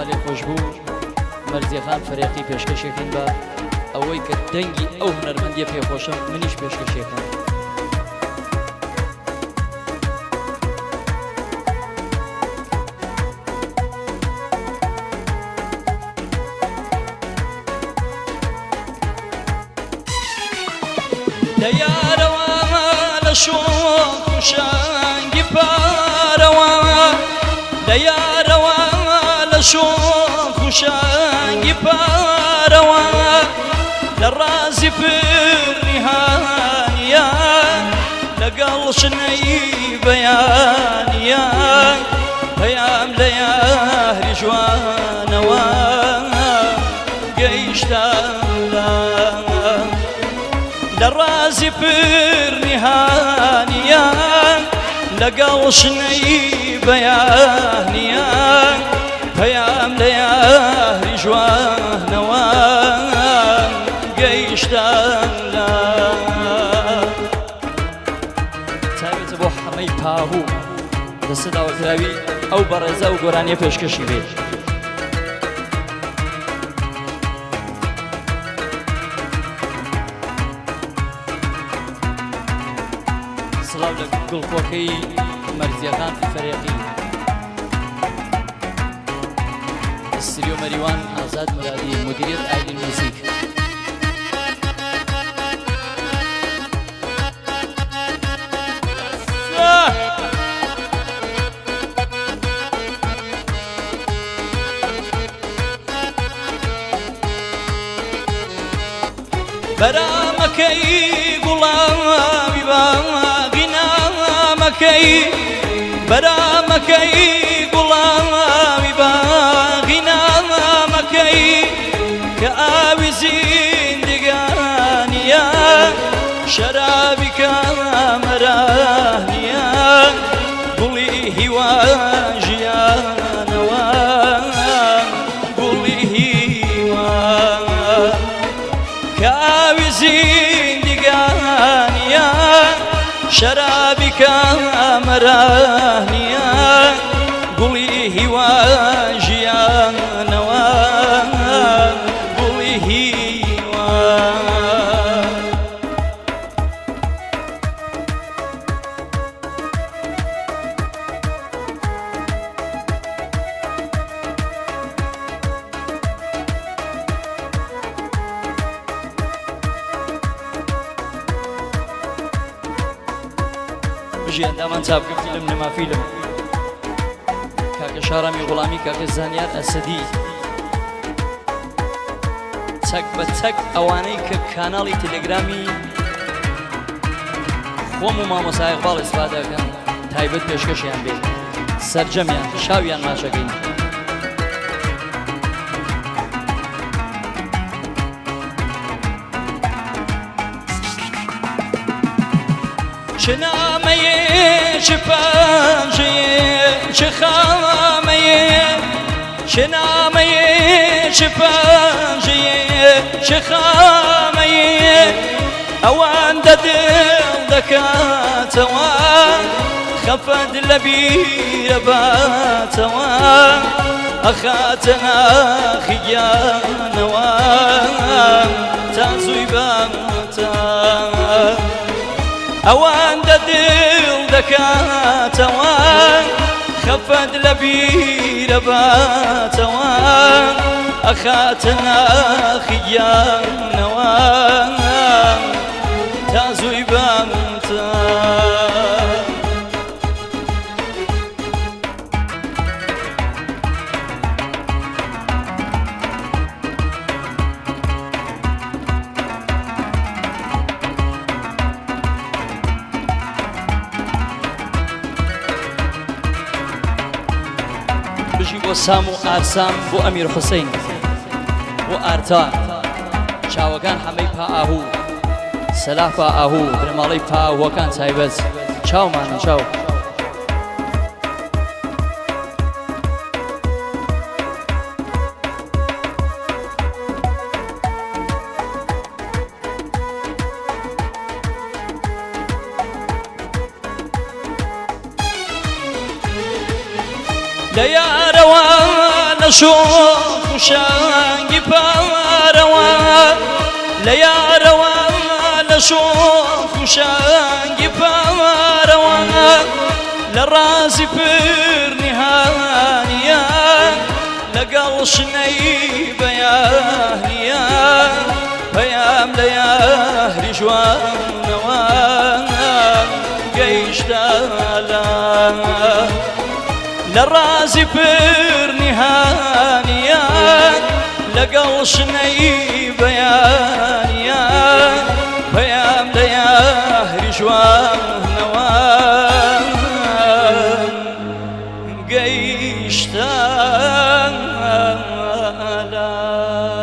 خوالێخۆشبوو مەرزیەخان فەرێقی پێشکەشێکن بە ئەوەی کە دەنگی ئەو هونەرمەندیە پێخۆشە منیش پێشکەشێکم. لە یارەوە لە شۆخ و شەنگی پارەوە لە یارەوە لە شۆخ و شەنگی پارەوە لە ڕازی پرنیهانیە لەگەڵ شنەی بەیانیە پەیام لە یاری جوانەوە گەیشتە لە ڕازی پر نیهانیە لەگەڵ شنەی بەیانیە پەیام لە یاری جوانەوە گەیشتە لە تایبەتە بۆ حەمەی پاهوو دەستە داواکراوی ئەو بەڕێزە ئەو گۆرانیە پێشکەشی بێت. سڵاو لە گوڵخۆکەی مەرزیەکان فەرێقی ستریۆ مەریوان ئازاد مرادی مدیریت ئایلین موزیک. بەرامەکەی گوڵاوی باغی نامەکەی بەرامەکەی گوڵاوی باغی نامەکەی کە ئاوی زیندگانیە شەرابی کامەرانیە گوڵی هیوا ژیانەوە گوڵی هیوا کە ئاوی زیندگانیە شەرابی کامەرانیە گوڵی هیوا ژیانەوە گوڵی هیوا. بژی ئەندامان چاپکە فیلم نما فیلم کاکە شارامی غوڵامی کاکە زانیار ئەسەدی چەک بە چەک ئەوانەی کە کاناڵی تەلەگرامی خۆم و مامۆسای باڵ ئیسفادەکەن تایبەت پێشکەشیان بێت سەرجەمیان شاویان ماچەکەین. چ نامەیە چ پەنجەیە چ خامەیە چ نامەیە چ پەنجەیە چ خامەیە ئەوەندە دڵ دەکاتەوە خەفەت لە بیرە باتەوە ئەخاتە ناخی گیانەوە تا زووی باتە ئەوەندە دڵ دەکاتەوە خەفەت لە بیرە باتەوە ئەخاتە ناخی گیانەوە تا زووی بامتە. بژی بۆ سام و ئارسام بۆ ئەمیر حوسین بۆ ئارتا چاوەکان حەمەی پا ئاهوو سەلاح پا ئاهوو بنەماڵەی پا ئاهووەکان تایبەت چاومانن چاو. لە یارەوە لە لە شۆخ و شەنگی پارەوە، لە یارەوە لە شۆخ و شەنگی پارەوە، لە ڕازی پر نیهانیە، لەگەڵ شنەی بەیانیە، پەیام لە یاری ژوانەوە گەیشتە لا. لە ڕازی پر نیهانیە، لەگەڵ شنەی بەیانیە، پەیام لە یاری ژوانەوە گەیشتە لا.